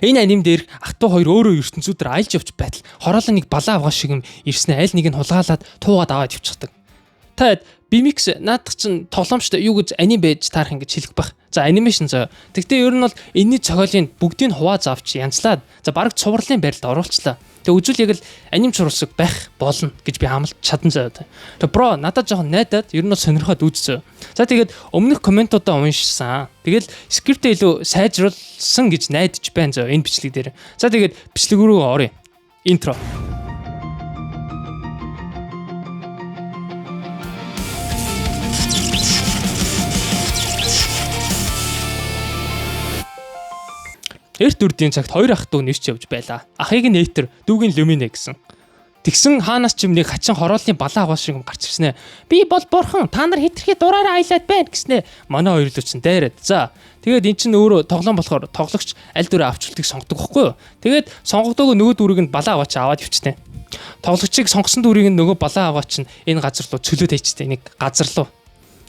Энэ аним дээр ах トゥ хоёр өөрөө ертөнцүүдээр аялж явж байтал хороолоо нэг балаа авгаа шиг юм ирснэ аль нэг нь хулгаалаад туугаад аваад явчихдаг. Та BMX наадах чинь тоглоомчтой юу гэж аним байж таарах ингэж хэлэх байх. За animation заа. Тэгтээ ер нь бол энэний зохиолын бүгдийг хуваа завч янзлаад за бараг цувралын байралд оруулчлаа. Тэгээ үзвэл яг л аним чурсаг байх болно гэж би амлаж чадан заа. Тэгээ bro надад жоохон найдаад ер нь бол сонирхоод үз зөө. За тэгээд өмнөх comment уудаа уншсан. Тэгэл script ээ илүү сайжруулсан гэж найдаж байна зөө энэ бичлэг дээр. За тэгээд бичлэг рүү оръё. Intro. Эрт үрдийн цагт хоёр ах дүү нэрч явж байлаа. Ахыг нь Этер, дүүг нь Люмине гэсэн. Тэгсэн хаанаас ч юм нэг хачин хорооллын балаа аваа шиг юм гарч ирснэ. Би бол бурхан, та нар хитрхи дураараа аялаад байна гэснэ. Манай хоёр л чинь дайраад. За тэгээд эн чинь өөрөө тоглоом болохоор тоглогч аль дүрээ авч үлдэх сонгодог байхгүй юу? Тэгээд сонгогдоогоо нөгөө дүрийг нь балаа аваа чи аваад явчихтээ. Тоглогчийг сонгосон дүрийг нь нөгөө балаа аваа чинь энэ газар руу цөлөөд хийчтэй нэг газар руу.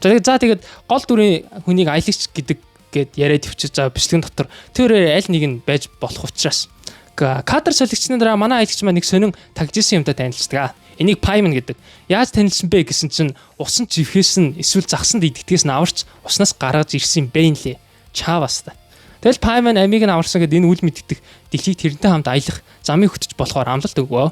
За тэгээд гол дүрийн хүнийг аялагч гэдэг гэд яриад явчих. За бичлэгэн дотор тэр аль нэг нь байж болох учраас кадр солигчны дараа манай аялагч маань нэг сонин тагжсэн юмтай танилцдаг. Энийг Пайман гэдэг. Яаж танилцсан бэ гэсэн чинь усан живхээс нь эсвэл загсанд идэгдгээс нь аварч уснаас гаргаж ирсэн юм бэ нэлээ. Чаваас та. Тэгэл Пайман амийг нь аварсан гэд энэ үл мэддэх дэлхийг тэрнтэй хамт аялах замын хөтөч болохоор амлалт өгвөө.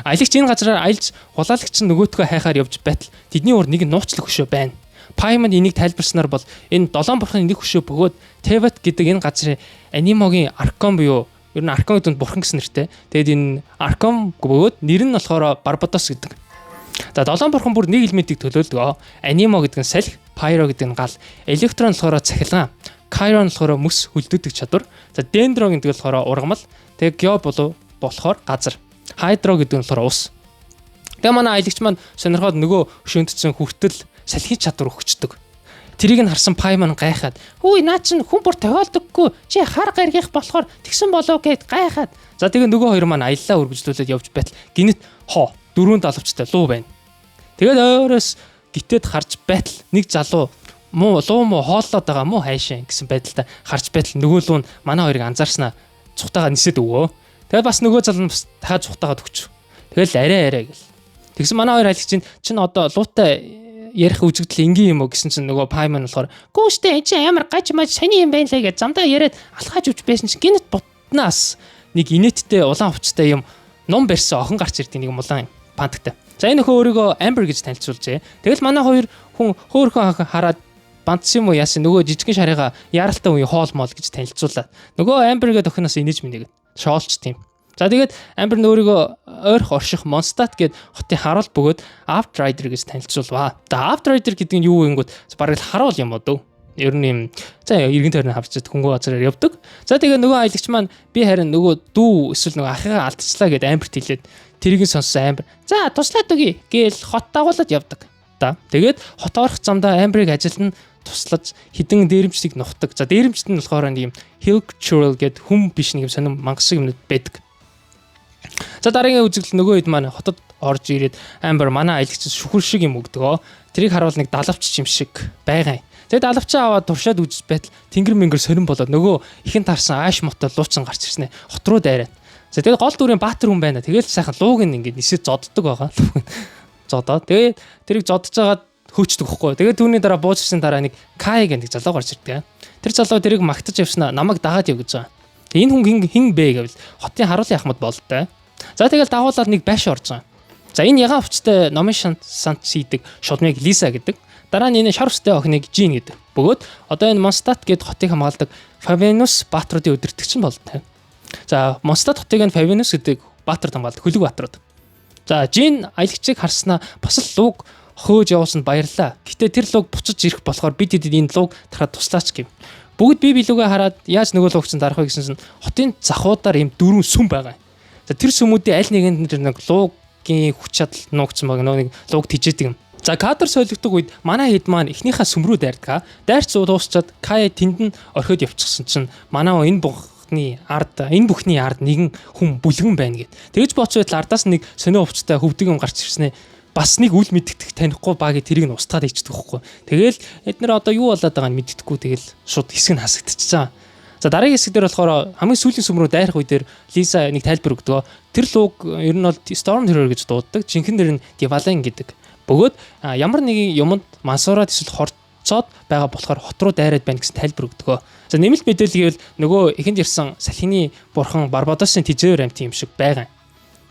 Аялагч энэ газараар аялж хулаалагч нь нөгөөтгөө хайхаар явж байтал тэдний ур нэг нууцлаг хөшөө байна. Пайман энийг тайлбарснаар бол энэ долоон бурхны нэг хөшөө бөгөөд Теват гэдэг энэ газрын анимогийн аркон буюу ер нь аркон гэдэг нь бурхан гэсэн нэртэй. Тэгээд энэ аркон бөгөөд нэр нь болохоор Барбадос гэдэг. За долоон бурхан бүр нэг элементийг төлөөлдөг. Анимо гэдэг нь салхи, Pyro гэдэг нь гал, электрон болохоор цахилгаан, Chiron болохоор мөс хөлдөөдөг чадвар. За Dendro гэдэг нь болохоор ургамал, тэгээд Geo болов болохоор газар. Hydro гэдэг нь болохоор ус. Тэгээ манай аялагч маань сонирхоод нөгөө хөшөөнтсөн хүртэл салхи чадвар өгчдөг. Тэрийг нь харсан Пай маань гайхаад "Хүү наа чин хүн бүр тохиолдоггүй. Чи хар гаргих болохоор тэгсэн болов" гэд гайхаад. За тэгээ нөгөө хоёр маань аяллаа үргэлжлүүлээд явж байтал гинэт хоо дөрөв далавчтай луу байна. Тэгээд ойроос гитэд харж байтал нэг залуу муу луу муу хооллоод байгаа мó хайшаа гэсэн байдалтай харж байтал нөгөө луу нь манай хоёрыг анзаарснаа цухтагаа нисээд өгөө. Тэгээд бас нөгөө залуу нь бас дахиад цухтаагаа төгч. Тэгэл арай арай гэл. Тэгсэн манай хоёр аялагч чинь одоо луутай ярих үзэгдэл энгийн юм уу гэсэн чинь нөгөө Пайман болохоор гүү штэ энэ чинь амар гаж маж сони юм байна лээ гэж замдаа яриад алхааж өгч байсан чинь гинэт бутнаас нэг инээдтэй улаан хувцастай юм ном барьсан охин гарч ирдэг нэг юм улаан пантагтай. За энэ охин өөрийгөө Amber гэж танилцуулжээ. Тэгэл манай хоёр хүн хөөхөн хараад бандсан юм уу яасан нөгөө жижигэн шарыга яаралтай үеийн хоол моол гэж танилцуулаад. Нөгөө Amber гэдэг охиноос инээж минийгэд шоолч тийм. За тэгээд Амбер нь өөрийгөө ойрх орших Mondstadt гээд хотын харуул бөгөөд Outrider гэж танилцуулваа. За Outrider гэдэг нь юу вэ гингүүд бараг л харуул юм уу? Ер нь юм за эргэн тойрны харж хөнгөө газараар явдаг. За тэгээ нөгөө аялагч маань би харин нөгөө дүү эсвэл нөгөө ахыгаа алдчихлаа гэд Амберт хэлээд тэрийг нь сонссон Амбер за туслаад өгье гээл хот дагуулад явдаг. Да. Тэгээд хот орох замдаа Амберыг ажилд нь туслаж хідэн дээрэмчдийг нухдаг. За дээрэмчд нь болохоор нэг юм Hillchurl гэд хүм биш нэг юм сонин мангас шиг юмнууд байдаг. За дараагийн үзэгдэл нөгөө хэд маань хотод орж ирээд Амбер манай аялагч шүхэр шиг юм өгдөг. Тэрийг харуул нэг далавч юм шиг байгаа юм. Тэгээд далавчаа аваад туршаад үзэж байтал тэнгэр мэнгэр сорин болоод нөгөө ихэн тарсан ааш мотой луучин гарч ирснэ. Хот руу дайраад. За тэгээд гол дүрийн баатар хүн байна. Тэгэл сайхан лууг нь ингээд нисээ зодддаг байгаа. Зодоо. Тэгээд тэрийг зодож байгаад хөөчдөг хөхгүй. Тэгээд түүний дараа бууж ирсэн дараа нэг Кай гэдэг залуу гарч ирдэг. Тэр залуу тэрийг магтаж явснаа намайг дагаад яв гэж байгаа. Энэ хүн хин бэ гэвэл хотын харуулын ахмад бололтой. За тэгэл дагуулаад нэг байш орж байгаа. За энэ ягаан хувцастай номын сант хийдэг шулмыг Лиса гэдэг. Дараа нь энэ шар хувцастай охиныг Жин гэдэг. Бөгөөд одоо энэ Монстат гэд хотыг хамгаалдаг Фавенус баатруудын удирдагч нь болтой. За Монстат хотыг нь Фавенус гэдэг баатар хамгаалдаг хөлөг баатрууд. За Жин аялагчийг харснаа бас л луг хөөж явуулсанд баярлаа. Гэтэ тэр луг буцаж ирэх болохоор бид хэдэд энэ луг тарахад туслаач гэв. Бүгд бие биелүүгээ хараад яаж нөгөө луг чинь дарах вэ гэсэн чинь хотын захуудаар ийм дөрвөн сүм байгаа. За тэр сүмүүдийн аль нэгэнд нэг луугийн хүч чадал нуугдсан баг нэг лууг тижээдэг юм. За кадр солигдох үед манай хэд маань эхнийхээ сүм рүү дайрдаг. Дайрч дуусчаад Кая тэнд нь орхиод явчихсан чинь манай энэ бүхний ард энэ бүхний ард нэгэн хүн бүлгэн байна гэд. Тэгэж бодсон байтал ардаас нэг сонио хувцастай хөвдөг юм гарч ирснэ. Бас нэг үл мэддэх танихгүй багийг тэрийг нь устгаад ичдэг хөхгүй. Тэгэл эднэр одоо юу болоод байгааг нь мэддэхгүй тэгэл шууд хэсэг нь хасагдчихсан. За, дараагийн хэсэг дээр болохоор хамгийн сүүлийн сүм рүү дайрах үе дээр Лиза нэг тайлбар өгдөг. Тэр лууг ер нь бол Storm Terror гэж дууддаг. Жинхэнэ нэр нь Dvalin гэдэг. Бөгөөд ямар нэгэн юмд мансуураад эсвэл хорцоод байгаа болохоор хот руу дайраад байна гэсэн тайлбар өгдөг. За, нэмэлт мэдээлэл гэвэл нөгөө эхэнд ирсэн салхины бурхан Барбадосын Тизээр амьтан юм шиг байгаа.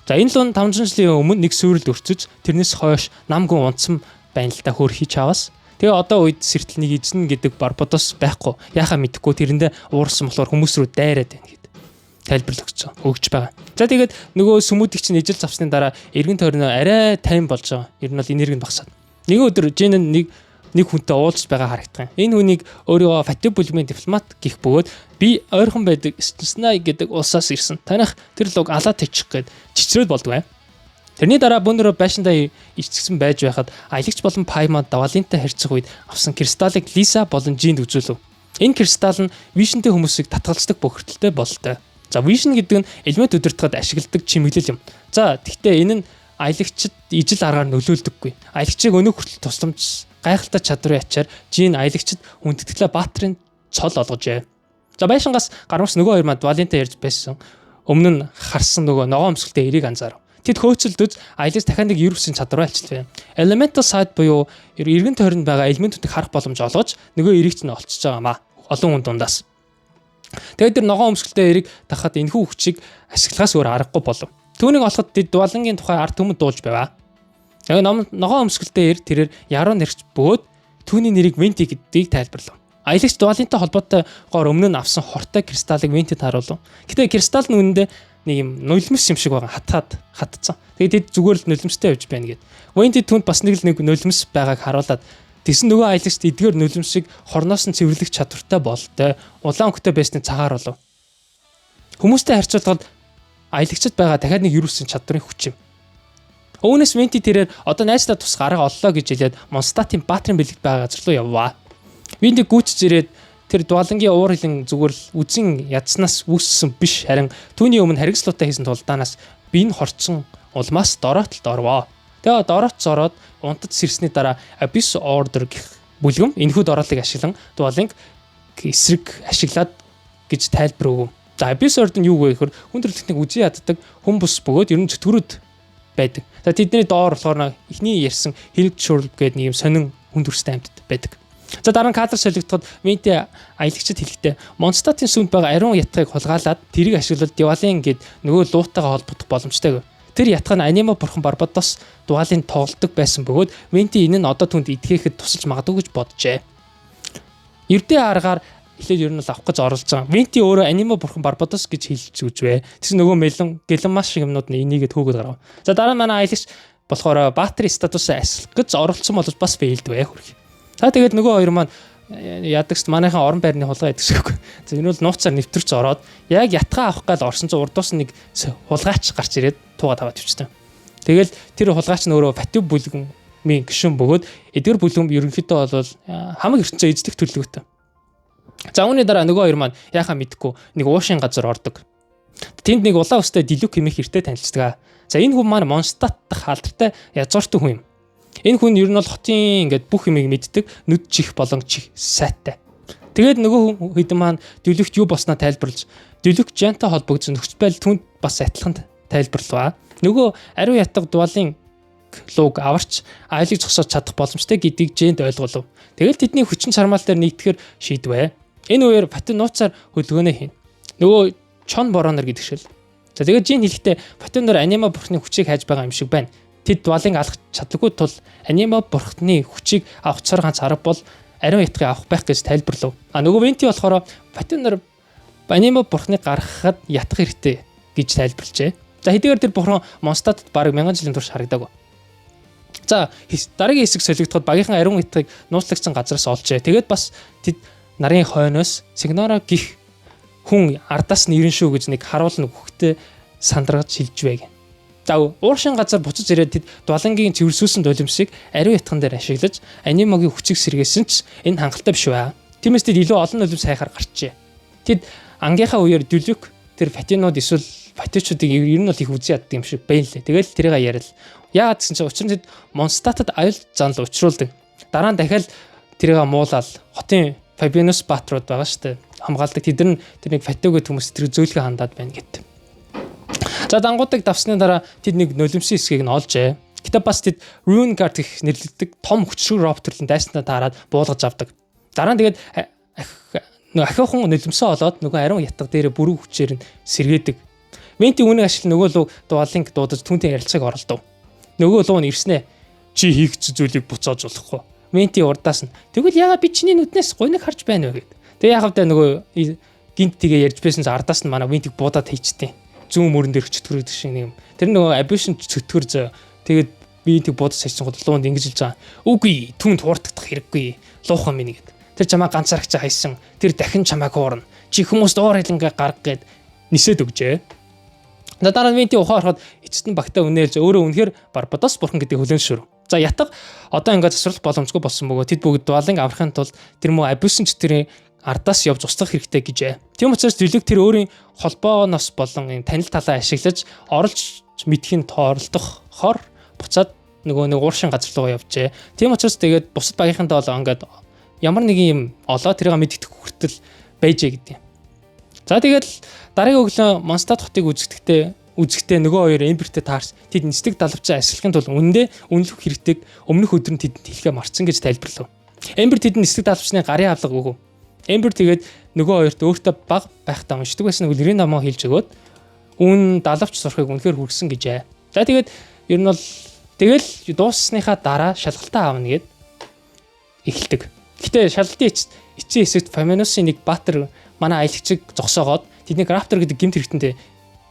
За, энэ лун 500 жилийн өмнө нэг сүрэлд өрцөж, тэрнээс хойш нам гүн унтсан байна л да, хөөрхий чаваас. Тэгээ одоо үед сэртэл нэг эзэн гэдэг Барбадос байхгүй. Яхаа мэдэхгүй, тэрэндээ уурсан болохоор хүмүүс рүү дайраад байна гэд тайлбарлаж өгсөн. Өгч байгаа. За, тэгээд нөгөө сүмүүдийг чинь ижил завсны дараа эргэн тойрноо арай тайван болж байгаа. Ер нь бол энерги нь багасаад. Нэг өдөр Жин нэг нэг хүнтэй уулзж байгаа харагдах юм. Энэ хүнийг өөрийгөө Фатиу бүлмийн дипломат гих бөгөөд би ойрхон байдаг Снай гэдэг улсаас ирсэн. Таних тэр луг алаа тавьчих гээд чичрээд болдгоо. Тэрний дараа бөөнөрөө байшиндаа ичгсэн байж байхад аялагч болон Пайман Давалинтай харьцах үед авсан кристаллыг Лиса болон Жинд үзүүлв. Энэ кристалл нь Vision тэй хүмүүсийг татгалздаг бохирдолтой бололтой. За, Vision гэдэг нь элемент удирдахад ашигладаг чимэглэл юм. За, тэгтээ энэ нь аялагчид ижил аргаар нөлөөлдөггүй. Аялагчийг өнөөх хүртэл тусламж гайхалтай чадрын ачаар Жин аялагчид хүндэтгэлээ баатрын цол олгожээ. За, байшингаас гармас нөгөө хоёр манд Валентэ ярьж байсан. Өмнө нь харсан нөгөө ногоон өмсгөлтэй эрийг анзаарав. Тэд хөөцөлдөж аялагч дахиад нэг ерөөсөн чадвар альчлаа. Elemental sight буюу эргэн тойронд байгаа элементүүдийг харах боломж олгож нөгөө эрийг чинь олчж байгаа маа. Олон хүн дундаас. Тэгээд тэр ногоон өмсгөлтэй эрийг дахад энэхүү хүчийг ашиглахаас өөр аргагүй болов. Түүнийг олоход тэд Дуалангийн тухай ард түмэнд дуулж байваа. Тэгээ ногоон өмсгөлтэй эр тэрээр яруу нэрч бөгөөд түүний нэрийг Венти гэдгийг тайлбарлав. Аялагч Дуалынтай холбоотойгоор өмнө нь авсан хортой кристаллыг Вентид харуулв. Гэтэ кристалл нь үнэндээ нэг юм нулимс юм шиг байгаа, хатаад хатцсан. Тэгээд тэд зүгээр л нулимстай явж байна гэд. Венти түүнд бас нэг л нэг нулимс байгааг харуулад тэгсэн нөгөө аялагч эдгээр нулимсыг хорноос нь цэвэрлэх чадвартай болтой. Улаан өнгөтэй байсны цагаар болов. Хүмүүстэй харьцуулахад аялагчид байгаа дахиад нэг ерөөсөн чадварын хүч юм. Үүнээс Венти тэрээр одоо найздаа тус гарга оллоо гэж хэлээд Монстатын баатрын бэлэгт байгаа газар руу явваа. Венти гүйцэж ирээд тэр Дуалангийн уур хилэн зүгээр л үзэн ядснаас үүссэн биш, харин түүний өмнө харгислуутай хийсэн тулдаанаас би энэ хорцсон улмаас дороотолд орвоо. Тэгээ дороот зороод унтад сэрсний дараа Abyss Order гэх бүлгэм энэхүү дороолыг ашиглан Дуаланг эсрэг ашиглаад гэж тайлбар өгөв. За, Abyss Order нь юу вэ гэхээр хүн төрөлхтнийг үзэн яддаг хүн бус бөгөөд ер нь чөтгөрүүд байдаг. За, тэдний доор болохоор эхний ярьсан хэрэг шуурл гэдэг нэг юм сонин хүн төрстэй амьтад байдаг. За, дараа нь кадр солигдоход Венти аялагчид хэлэхдээ Монстатын сүмд байгаа ариун ятгыг хулгайлаад тэрийг ашиглал Дивалин гэд нөгөө луутайгаа холбогдох боломжтой гэв. Тэр ятга нь анима бурхан Барбадос Дуалын тоглолдог байсан бөгөөд Венти энэ нь одоо түнд идэхэд тусалж магадгүй гэж боджээ. Ердийн аргаар эхлээд ер нь бол авах гэж оролдож байгаа. Венти өөрөө анима бурхан Барбадос гэж хэлж үзвэ. Тэгсэн нөгөө мелон гэлэн шиг юмнууд нь энийгээ төөгöd гарав. За, дараа нь манай аялагч болохоор баатарын статусаа асах гэж оролцсон бол бас фейлдвэ хөрх. За, тэгээд нөгөө хоёр маань ядагч манайхан орон байрны хулгай гэдэг шиг. За, энэ бол нууцаар нэвтэрч ороод яг ятгаа авах гал орсон чинь урдуус нэг хулгайч гарч ирээд туугаа таваад явчихсан. Тэгэл тэр хулгайч нь өөрөө Фатив бүлгэмийн гишүүн бөгөөд эдгэр бүлгэм ерөнхийдөө бол хамаг ертөнцөө эзлэх төлөвлөгөөтэй. За, үүний дараа нөгөө хоёр маань яхаа мэдхгүй нэг уушийн газар ордог. Тэнд нэг улаан өстэй Дилүк хэмээх эртээ танилцдаг. За, энэ хүн маань Монстат дахь алдартай язгууртай хүн юм. Энэ хүн ер нь бол хотын ингээд бүх юмыг мэддэг, нүд чих болон чих сайтай. Тэгээд нөгөө хүн хэдэн маань Дилүкт юу болсноо тайлбарлаж, Дилүк Жантай холбогдсон нөхцөл байдал түнд бас адилхан тайлбарлаваа. Нөгөө ариун ятга Дуалын луг аварч айлыг зогсоож чадах боломжтой гэдгийг Жэнд ойлголов. Тэгэл тэдний хүчин чармаал дээр нэгдэхээр шийдвэ. Энэ үеэр Фатин нууцаар хөдөлгөөнөө хийн. Нөгөө чон боронор гэдэг шил. За, тэгээд Жин хэлэхдээ Фатин нар анима бурхны хүчийг хайж байгаа юм шиг байна. Тэд Дуалын алах чадлаггүй тул анима бурхны хүчийг авах цор ганц арга бол ариун ятгыг авах байх гэж тайлбарлав. А нөгөө Венти болохоор Фатин нар анима бурхныг гаргахад ятгах хэрэгтэй гэж тайлбарлажээ. За, хэдийгээр тэр бурхан Монстатад бараг 1000 жилийн турш харагдаагүй. За, дараагийн хэсэг солигдоход багийнхан ариун ятгыг нууцлагдсан газараас олжээ. Тэгээд бас тэд нарын хойноос Сигнора гих хүн ардаас нь ирэн шүү гэж нэг харуулна хөхтэй сандаргаж хэлж байг. За, ууршин газар буцаж ирээд тэд Дуалангийн цэвэрсүүлсэн долимсыг ариун ятган дээр ашиглаж анимагийн хүчийг сэргээсэн ч энэ хангалттай биш бай. Тиймээс тэд илүү олон нулимс хайхаар гарчээ. Тэд ангийнхаа үеэр Дүлүк тэр фатинууд эсвэл фатичуудыг ер нь бол их үзэн яддаг юм шиг байна лээ. Тэгэл тэрийг яриад. Яагаад гэсэн чинь учир нь тэд Монстатад аюул занал учруулдаг. Дараа нь дахиад тэрийг муулаад хотын Фабинус баатрууд байгаа шүү дээ. хамгаалдаг. Тэд нар тэр нэг Фатио гэдэг хүмүүс тэр зөөлхөө хандаад байна гэт. За дангуудыг давсны дараа тэд нэг нулимсын хэсгийг нь олжээ. Гэтэ бас тэд Ruin Guard гэх нэрлэгддэг том хүчрэг робот төрлөн дайснаа таарад буулгаж авдаг. Дараа нь тэгээд нөгөө ахиухан нулимсаа олоод нөгөө ариун ятга дээр бүрүү хүчээр нь сэргээдэг. Венти үүнийг ашиглан нөгөө луу дуалынг дуудаж түүнтэй ярилцахыг оролдов. Нөгөө луу нь ирснэ. Чи хийх зүйлийг буцааж болохгүй. Венти урдаас нь тэгвэл ягаа би чиний нүднээс гуниг харж байна вэ гэд. Тэгээ яхав та нөгөө гинт тгээ ярьж байсан чинь ардаас нь манай Вентиг буудаад хийчихдээ. Зүүн мөрөн дээр чөтгөр гэдэг шиг нэг юм. Тэр нөгөө абьюшн чөтгөр зөө. Тэгээд Вентиг буудаж хийсэн гол луунд ингэж хэлж байгаа. Үгүй, түүнд хуурдагдах хэрэггүй. Луухан минь гэд. Тэр чамаа ганцаарч хайсан. Тэр дахин чамааг хуурна. Чи хүмүүст уур хилэнгээ гарга гэд нисээд өгжээ. За дараа нь Венти ухаан ороход эцэст нь багтаа үнээлж өөрөө үнэхээр Барбадос бурхан гэдэг хүлээн зөвшөөрөв. За ятга одоо ингээд засварлах боломжгүй болсон бөгөөд тэд бүгд дуалын аврахын тулд тэр муу абьюсын чөтгөрийн ардаас явж устгах хэрэгтэй гэжээ. Тийм учраас Зүлэг тэр өөрийн холбооноос болон энэ танил талаа ашиглаж оролж мэдхийн тооролдохоор буцаад нөгөө нэг ууршин газар руу явжээ. Тийм учраас тэгээд бусад багийнхантай бол ингээд ямар нэгэн юм олоо тэрийг мэддэх хүртэл байжээ гэдэг юм. За тэгээд дараагийн өглөө Монстад хотыг үзэхдээ нөгөө хоёр Эмбертэй таарс тэд нисдэг далавчаа ашиглахын тулд үнэндээ үнэлэх хэрэгтэйг өмнөх өдөр нь тэдэнд хэлэхээ марцсан гэж тайлбарлав. Эмбер тэдэнд нисдэг далавчны гарын авлага өгөв. Эмбер тэгээд нөгөө хоёрт өөртөө баг байхдаа уншдаг байсан үлгэрийн номоо хэлж өгөөд үн далавч сурахыг үнэхээр хүргэсэн гэжээ. За тэгээд ер нь бол тэгэл дууссныхаа дараа шалгалтаа авна гэд эхэлдэг. Гэтэ шалгалтын эцсийн хэсэгт Фаминусын нэг баатар манай аялагчийг зогсоогоод тэднийг Raptor гэдэг гэмт хэрэгтэнтэй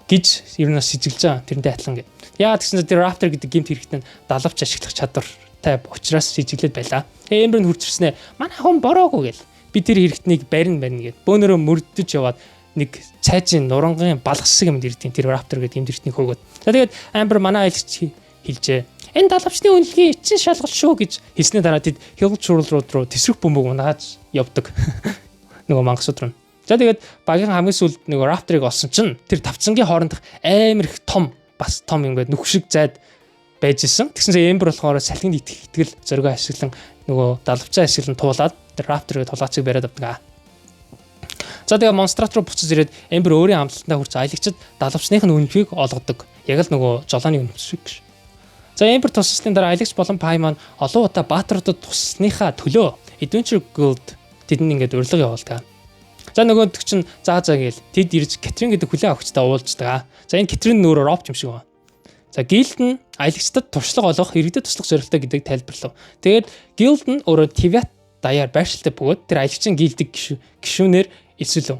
гэж ер нь бас сэжиглэж байгаа тэрнтэй адилхан гэд. Яагаад гэсэн чинь тэр Raptor гэдэг гэмт хэрэгтэн далавч ашиглах чадвартай учраас сэжиглээд байлаа. Тэгээ Эмбер нь хурц ирснэ. Манай хүн бороогүй гэл. Би тэр хэрэгтнийг барина барина гэд. Бөөнөрөө мөрдөж яваад нэг цайжин нурангийн балгасдаг юмд ирдیں۔ Тэр Raptor гэдэг гэмт хэрэгтнийг хөөгөөд. За тэгээд Амбер манай аялагч хэлжээ. Энэ далавчны үнэлгийн эцсийн шалгалт шүү гэж хэлсний дараа тэд хилж шурлууд руу тэсрэх бөмбөг унааж явдаг. Нөгөө мангасууд руу. За тэгээд багийн хамгийн сүүлд нөгөө Raptor-ыг олсон чинь тэр тавцангийн хоорондох амар их том бас том ингээд нүх шиг зайд байж исэн. Тэгсэн чинь Эмбер болохоор салхинд итгэх итгэл зоригоо ашиглан нөгөө далавчаа ашиглан туулаад тэр Raptor-ыг тулгаацыг бариад авдаг. За тэгээ Монстрат руу буцаж ирээд Эмбер өөрийн амлалтандаа хүрч аялагчид далавчных нь үнэлгийг олгодог. Яг л нөгөө жолооны үнэмш шиг гэж. За Эмбер тусалсны дараа аялагч болон Пайман олон удаа баатруудад туссныхаа төлөө Adventure Guild тэдэнд ингээд урилга явуулдаг. За нөгөөдөг чинь заа заа гээл тэд ирж Катрин гэдэг хүлээн авахчтай уулздаг. За энэ Катрин нөөрэ робот юм шиг байна. За guild нь аялагчдад туршлага олгох, иргэдэд туслах зорилготой гэдэг тайлбарлав. Тэгээд guild нь өөрөө Тивят даяар байршилтай бөгөөд тэр аялагчийн guild-ийг гишүүнээр элсүүлв.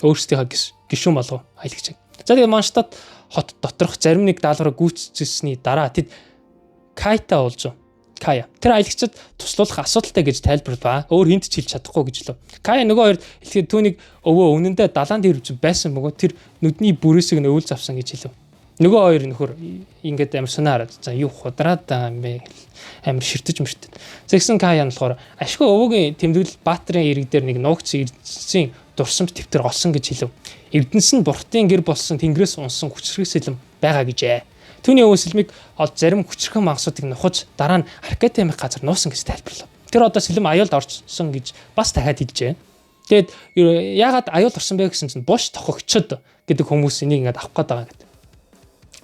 Өөрсдийнхөө гишүүн болгов аялагчийг. За тэгээд Манштад хот доторх зарим нэг даалгаврыг гүйцэтгэсний дараа тэд Кайта уулзав. Кая. Тэр аялагчид туслуулах асуудалтай гэж тайлбарлав. Өөр хинт ч хэлж чадахгүй гэж лв. Кая нөгөө хоёрт хэлэхэд түүнийг өвөө үнэндээ далаан дээр байсан бөгөөд тэр нүдний бүрээсийг нь өвөл завсан гэж хэлв. Нөгөө хоёр нөхөр ингээд амар сонаа хараад за юу худраад байгаа юм бэ амар ширтэж мөртөд. Тэгсэн Кая нь болохоор ашгүй өвөөгийн тэмдэглэл Баатрын ирэг дээр нэг нуугч эрдэнэсийн дурсамж дэвтэр олсон гэж хэлв. Эрдэнэс нь бурхтын гэр болсон тэнгэрээс унсан хүчрхэг сэлэм байгаа гэжээ. Түүний өвөө сэлмийг од зарим хүчрхэн мангасуудыг нухаж дараа нь Аркадемик газар нуусан гэж тайлбарлав. Тэр одоо сэлэм аюулд орсон гэж бас дахиад хэлжээ. Тэгээд яагаад аюул орсон бэ гэсэн чинь буш тохогчд гэдэг хүмүүс энийг ингээд авах гээд байгаа гэдэг.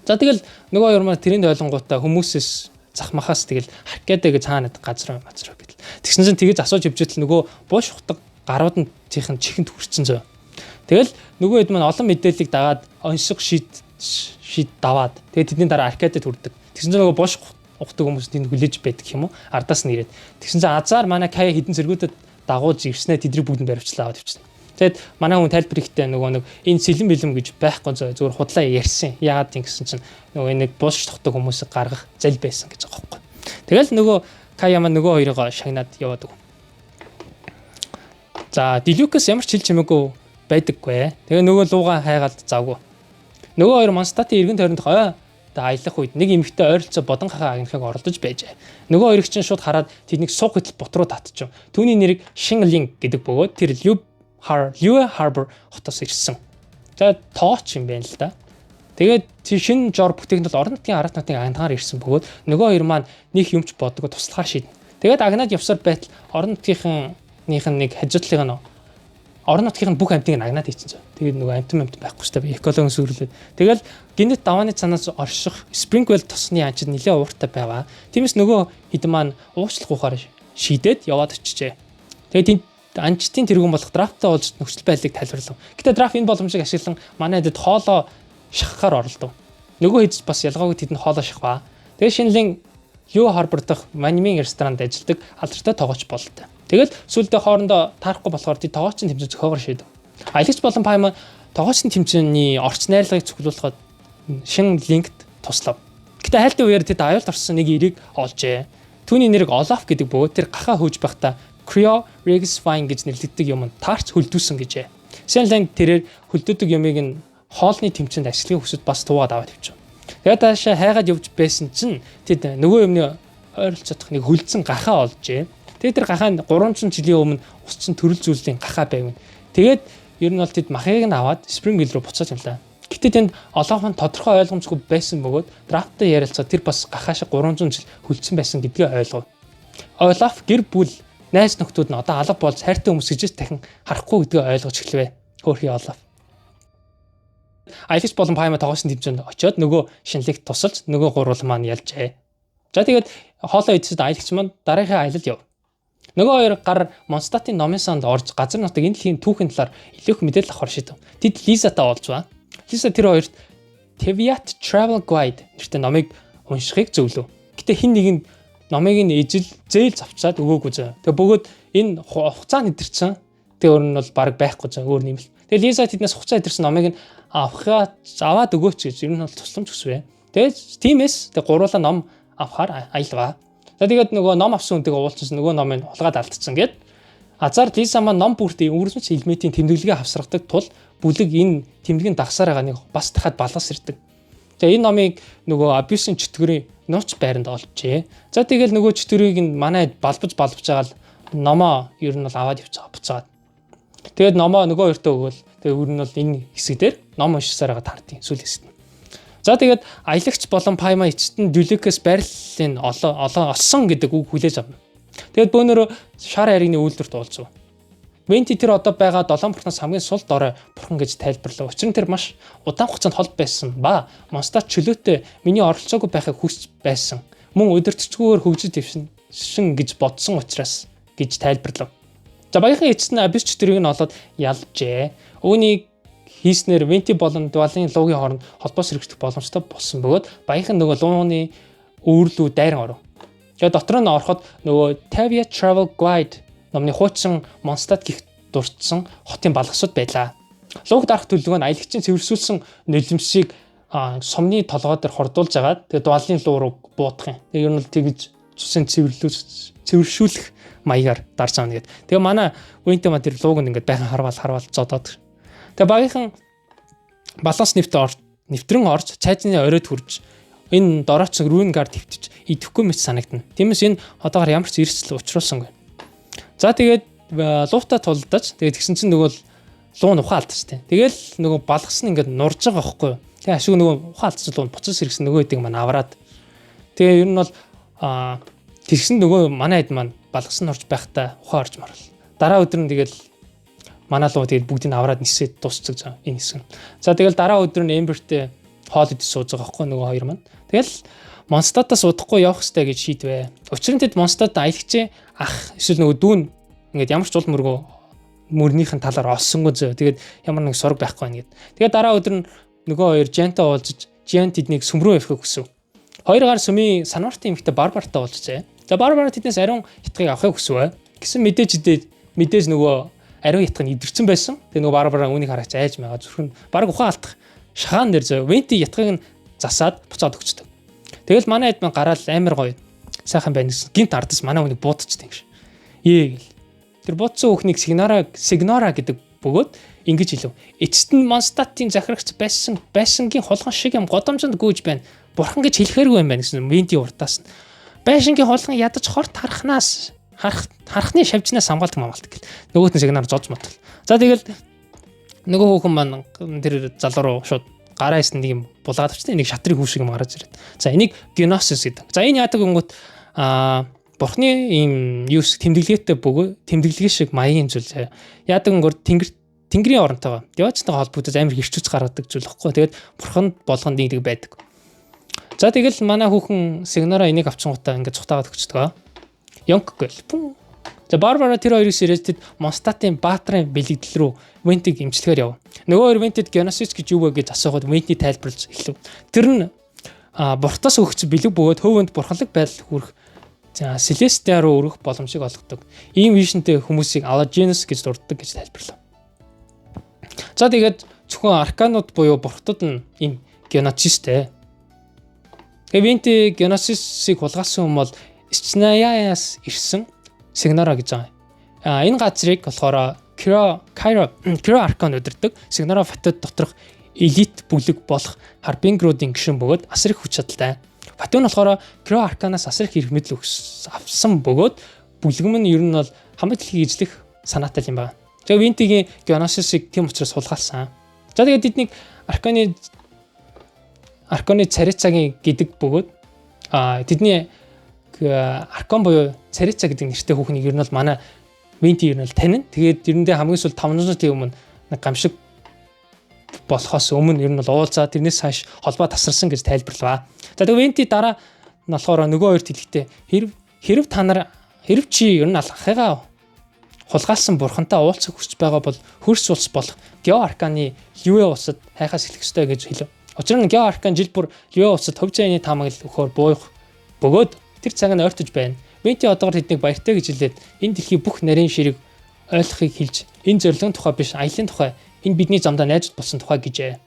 За тэгэл нөгөө хоёр маань тэрийн ойлонгуудаа хүмүүсээс захмахаас тэгэл Аркадэ гэж цаана газар газар гэдэл. Тэгсэн чинь тэгэж асууж явж нөгөө буш ухдаг гарууд нь тийхэн чихэнд хүрсэн зөө. Тэгэл нөгөө хэд маань олон мэдээллийг дагаад оншиг шид шид даваад тэгээд тэдний дараа Аркадад хүрдэг. Тэгсэн чинь нөгөө буш ухдаг хүмүүс тэнд хүлээж байдаг юм уу? Ардаас нь ирээд. Тэгсэн чинь азар манай Кая хідэн цэргүүдэд дагууж ирснээр тэдний бүгд нь баривчлаа аваад явчихсан. Тэгэд манай хүн тайлбар ихтэй нөгөө нэг энэ сэлэн бэлэм гэж байхгүй зөвөр худлаа ярьсан. Яагаад юм гэсэн чинь нөгөө нэг буш тогтдог хүмүүсийг гаргах зэл байсан гэж байгаа байхгүй. Тэгэл нөгөө Кая маань нөгөө хоёроо шагнаад яваад өг. За Делюкас ямар ч хэл чимээгүй байдаггүй. Тэгээ нөгөө луугаа хайгаал завгүй. Нөгөө хоёр Монстатын эргэн тойрондох ой аялах үед нэг эмэгтэй ойролцоо бодон хахаа агнахыг оролдож байжээ. Нөгөө хоёрыг чинь шууд хараад тэднийг суух хөтөл бут руу татчихв. Түүний нэрийг Шинглин гэдэг бөгөөд тэр Лю Харбор хотоос ирсэн. За тооч юм байна л да. Тэгээд шинэ жор бүтээгдэхүүн бол орон нутгийн арат нутгийн агнахаар ирсэн бөгөөд нөгөө хоёр маань нэг юмч бодгоо туслахаар шийднэ. Тэгээд агнаад явсаар байтал орон нутгийнхын нэг хажуудлыг нь Орон нутгийн бүх амьтныг нагнаад хийсэн зөө. Тэгээд нөгөө амьтан амьтан байхгүй шүү дээ. Экологийн сүрлээд. Тэгэл гинэт давааны цанаас орших Springwell тосны анчид нэлээд ууртай байгаа. Тиймээс нөгөө хэдэн маань уучлах ухаар шийдээд яваад очижээ. Тэгээд тэнд анчтын тэргүүн болох драфттай уулзаж нөхцөл байдлыг тайлбарлав. Гэтэ драфт энэ боломжийг ашиглан манай хэдэд хоолоо шахахаар оролдов. Нөгөө хэд бас ялгаагүй тэдэнд хоолоо шахваа. Тэгээд шинэлийн Лю Харбор дахь Манимын ресторанд ажилладаг алдартай тоогооч бололтой. Тэгэл сүүлдээ хоорондоо таарахгүй болохоор тэд тоогоочийн тэмцээн зохиогоор шийдэв. Аялагч болон Паймон тоогоочийн тэмцээний орц найрлагыг цуглуулахад шин линкт туслав. Гэтэ хайлтын үеэр тэд аюулд орсон нэг эрийг олжээ. Түүний нэрийг Олаф гэдэг бөгөөд тэр гахаа хөөж байхдаа Creo Regisvine гэж нэрлэгддэг юм таарч хөлдүүлсэн гэжээ. Сенланг тэрээр хөлдөөдөг юмыг нь хоолны тэмцээнд ашиглахыг хүсэж бас туугаад аваад явчихв. Тэгээд таашаа хайгаад явж байсан чинь тэд нөгөө юмны ойролцоодох нэг хөлдсөн гахаа олжээ. Тэгээд тэр гахаа нь 300 жилийн өмнө усцсан төрөл зүйлийн гахаа байв. Тэгээд ер нь бол тэд махыг нь аваад Springville руу буцаад явлаа. Гэтэ тэнд олоох нь тодорхой ойлгомжгүй байсан бөгөөд драфттай ярилцаад тэр бас гахаа шиг 300 жил хөлдсөн байсан гэдгээ ойлгов. Олаф гэр бүл найз нөхдүүд нь одоо алга болж хайртай хүмүүс гэж дахин харахгүй гэдгээ ойлгож эхлэв. Хөөрхий Олаф. Аялагч болон Пайма тоглосон тэмцээнд очиод нөгөө шинэлэгт тусалж нөгөө гурвал маань ялжээ. За тэгээд хоолоо идсэд аялагч маань дараагийнхаа аялал яв. Нөгөө хоёр гар Монстатын номын санд орж газар нутаг энэ дэлхийн түүхийн талаар илүү их мэдээлэл авахар шийдэв. Тэд Лизатай уулзваа. Лиза тэр хоёрт Teviat Travel Guide нэртэй номыг уншихыг зөвлөв. Гэтэ хин нэгэн номыг нь ижил зээл завчаад өгөөгүй зөө. Тэгээ бөгөөд энэ хугацаа нэдэрсэн. Тэгээ өөр нь бол баг байхгүй зөө өөр нэмэлт. Тэгээ Лиза тэднээс хугацаа идэрсэн номыг нь авахаа аваад өгөөч гэж ер нь бол тусламж хүсвэ. Тэгээд тиймээс тэгээ гуруула ном авахар аялваа. За тэгээд нөгөө ном авсан хүнтэйгээ уулзсан нөгөө номыг хулгаад алдчихсан гэд. Азар Лиза маань ном бүртээ өвөрмөц элементийн тэмдэглэгээ хавсаргадаг тул бүлэг энэ тэмдгийн дагсаар байгаа нэг бас дахиад балгас ирдэг. Тэгээ энэ номыг нөгөө абьюсын чөтгөрийн нууц байранд олжээ. За тэгэл нөгөө чөтгөрийг нь манай балбаж балбаж байгаа л номоо ер нь бол аваад явцгаа буцаад. Тэгээд номоо нөгөө хоёртоо өгөөл. Тэгээ ер нь бол энэ хэсэг дээр ном уншсаар байгаа тардیں۔ Сүүл хэсэгт. За тэгээд аялагч болон Пайма эцэст нь Дүликээс байрлалын олоо олоо олсон гэдэг үг хүлээж авна. Тэгээд бөөнөрөө шар хайрны үйлдвэрт уулзав. Венти тэр одоо байгаа долоон бурхнаас хамгийн сул дорой бурхан гэж тайлбарлав. Учир нь тэр маш удаан хугацаанд хол байсан ба Монстат чөлөөтэй миний оролцоогүй байхыг хүсч байсан. Мөн удирдахчгүйгээр хөгжиж дэвшин гэж бодсон учраас гэж тайлбарлав. За багийнхын эцэст нь Абис чөтгөрийг нь олоод ялжээ. Үүнийг хийснээр Венти болон Дуалын луугийн хооронд холбоо сэргэжлэх боломжтой болсон бөгөөд багийнхан нөгөө лууны үүрлүү дайран оров. Тэгээд дотор нь ороход нөгөө Tavia Travel Guide номны хуучин Монстат гих дурдсан хотын балгасууд байлаа. Лууг дарах төлөвлөгөө нь аялагчийн цэвэрсүүлсэн нулимсыг сумны толгой дээр хордуулж агаад тэгээд дуалын луу руу буудах юм. Тэгээд ер нь бол тэгж цусын цэвэршүүлэх маягаар дарж авна гэдэг. Тэгээ манай Венти маань тэр лууг нь ингээд байхан харвал харвал зодоод. Тэгээ багийнхан баланс нэвтрэн орж цайзны оройд хүрж энэ дорооч рүүн гар твтж идэвхгүй мэт санагдана. Тиймээс энэ одоогор ямар ч эрсдэл учруулсангүй. За тэгээд луутай тулдаж тэгээд тэгсэн чинь нөгөө луу нь ухаан алдчихтэй. Тэгэл нөгөө балгас нь ингээд нурж байгаа байхгүй юу. Тэгээ ашиг нөгөө ухаан алдсан луу буцаж сэргсэн нөгөө хэдийг маань авраад. Тэгээ ер нь бол тэгсэн нөгөө манай хэд маань балгас нь орж байхдаа ухаан орж марвал. Дараа өдөр нь тэгэл манай луу тэгээд бүгдийг авраад нисээд дуусдаг заа энэ хэсэг. За тэгэл дараа өдөр нь Эмбертэй хоол идэж сууж байгаа байхгүй нөгөө хоёр маань. Тэгэл Монстатаас удахгүй явах хэрэгтэй гэж шийдвэ. Учир нь тэд Монстат аялагчийн ах эсвэл нөгөө дүүн ингээд ямар ч ул мөргөө мөрнийх нь талаар олсонгүй зөө. Тэгээд ямар нэг сураг байхгүй байна гэд. Тэгээд дараа өдөр нь нөгөө хоёр Жантай уулзаж Жан тэднийг сүм рүү явахыг хүсв. Хоёр гар сүмийн санвартын эмэгтэй Барбартай уулзжээ. За Барбара тэднээс ариун хятгийг авахыг хүсв. Гэсэн мэдээж нөгөө ариун хятг нь идэрсэн байсан. Тэгээ нөгөө Барбара үүнийг хараач айж байгаа зүрх нь баг ухаан алдах шагаан дээр зөө. Венти ятгийг нь засаад буцаад өгчдөг. Тэгэл манай хэд мань гараал амар гоё сайхан байна гэсэн. Гинт ардас манай хүнийг буудчихдаг юм шиг. Ээ гэл. Тэр буудсан хүүхнийг Сигнора гэдэг бөгөөд ингэж хэлв. Эцэст нь Монстатын захирагч байсан байшингийн хулган шиг юм годомжинд гүйж байна. Бурхан гэж хэлэхээргүй юм байна гэсэн Венти урдаас нь. Байшингийн хулган ядаж хорт харахнаас харахны шавжнаас хамгаалдаг мамгаалдаг гэл. Нөгөөт нь Сигнора зодж мотол. За тэгэл нөгөө хүүхэн маань тэр залуу руу шууд гараа исэн нэг юм булгаад авчихсан. Нэг шатрын хүү шиг юм гараж ирээд. За энийг геносис гэдэг. За энэ яадаг өнгөт бурхны ийм юу тэмдэглэгээтэй бөгөө тэмдэглэгээ шиг маягийн зүйл заяа. Яадаг өнгөөр тэнгэр Тэнгэрийн оронтойгоо Девачтайгаа холбогдож амар хэрчүүц гаргадаг зүйл баггүй. Тэгээд бурхан болгонд нэгдэг байдаг. За, тэгэл манай хүүхэн Сигнора энийг авчингуудаа ингээд цухтаагаад өгчдөг. Йонк гэл. Пүн. За, Барбара тэр хоёрыг сэрэж тэд Монстатын баатрын бэлэгдэл рүү Вентиг имчилгээр яв. Нөгөө хоёр Вентэд Геносис гэж юу вэ гэж асуухад Венти тайлбарлаж эхлэв. Тэр нь бурхтаас өгч бэлэг бөгөөд хөвөнд бурханлаг байдал хүрэх, за, Селестиа руу өргөх боломжийг олгодог. Ийм vision тэй хүмүүсийг Алажинус гэж дурддаг гэж тайлбарлав. За, тэгээд зөвхөн арканууд буюу бурхтад нь ийм геносистэй. Тэгээ Венти геносисыг хулгайлсан хүн бол Ичнаяас ирсэн Сигнора гэж байгаа. А энэ газрыг болохоор Киро Кайро Киро Аркан удирддаг. Сигнора Фатод доторх элит бүлэг болох Харбингруудын гишүүн бөгөөд асар их хүч чадалтай. Фатун болохоор Киро Арканаас асар их эрх мэдэл авсан бөгөөд бүлгэм нь ер нь бол хамаг дэлхийг эзлэх санаатай юм байна. Тэгээ Винтигийн Геносисыг тийм учраас хулгайлсан. За, тэгээд тэднийг Арканы царицагийн гэдэг бөгөөд тэдний Аркон буюу Царица гэдэг нэртэй хүүхнийг ер нь бол манай Винти ер нь бол танина. Тэгээд ерэндээ хамгийн сүүл 500 жилийн өмнө нэг гамшиг болохоос өмнө ер нь бол уулзаа, тэрнээс хойш холбоо тасарсан гэж тайлбарлаваа. За, тэгээ Венти дараа нь болохоор нөгөө хоёрт хэлэхдээ хэрв хэрв та нар хэрв чи ер нь алхахыгаа хулгайлсан бурхантай уулзах хүсэж байгаа бол хөрс улс болох Гео Арканы Льюэ улсад хайхаас эхлэх ёстой гэж хэлв. Учир нь Гео Аркан жил бүр Льюэ улсад хөв зайны таамаглал өгөхөөр буух бөгөөд тэр цаг нь ойртож байна. Венти одоогор тэднийг баяртай гэж хэлээд энэ дэлхийн бүх нарийн ширийг ойлгохыг хэлж, энэ зорилгын тухай биш, аялын тухай, энэ бидний замдаа найзууд болсон тухай гэжээ.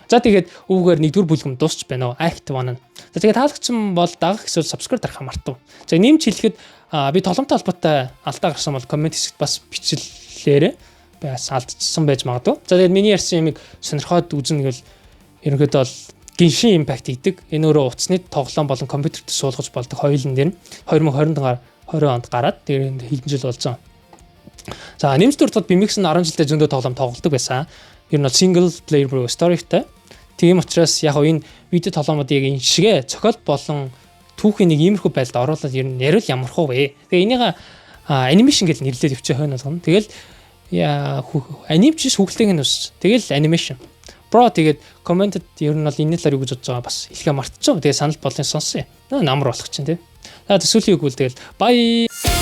За, тэгээд үүгээр нэгдүгээр бүлгэм дуусч байна уу? Act 1 нь. За, тэгээд таалагдсан бол дагах эсвэл subscribe дарахаа мартав. За, нэмж хэлэхэд би тоглоомтой холбоотой алдаа гарсан бол comment хэсэгт бас бичлээрэй. Бас алдчихсан байж магадгүй. За, тэгээд миний ярьсан юмыг сонирхоод үзнэ гэвэл ерөнхийдөө бол Genshin Impact хийдэг. Энэ өөрөө утасны тоглоом болон компьютерт суулгаж болдог хоёулын дээр нь 2020 20 онд гараад тэр хэдэн жил болсон. За, нэмж дурдахад BMX нь 10 жилдээ зөндөө тоглоом тоглодог байсан. Ер нь бол single player буюу story тай. Тийм учраас яг энэ видео тоглоомууд яг энэ шигэ цохиол болон түүхийн нэг иймэрхүү байдалд оруулаад ер нь яриул ямархуу вэ? Тэгээ энийг animation гэж нэрлээд явчих хойно болгоно. Тэгэл аним ч хүүхэлдэйг нь ус. Тэгэл animation. Bro, тэгээд comment эд ер нь бол энэ талаар юу гэж бодож байгаа бас хэлэхээ мартчихв. Тэгээд санал бодлын сонсъё. Намар болох чинь тий. За, төсөөлөе үгүй, тэгэл bye.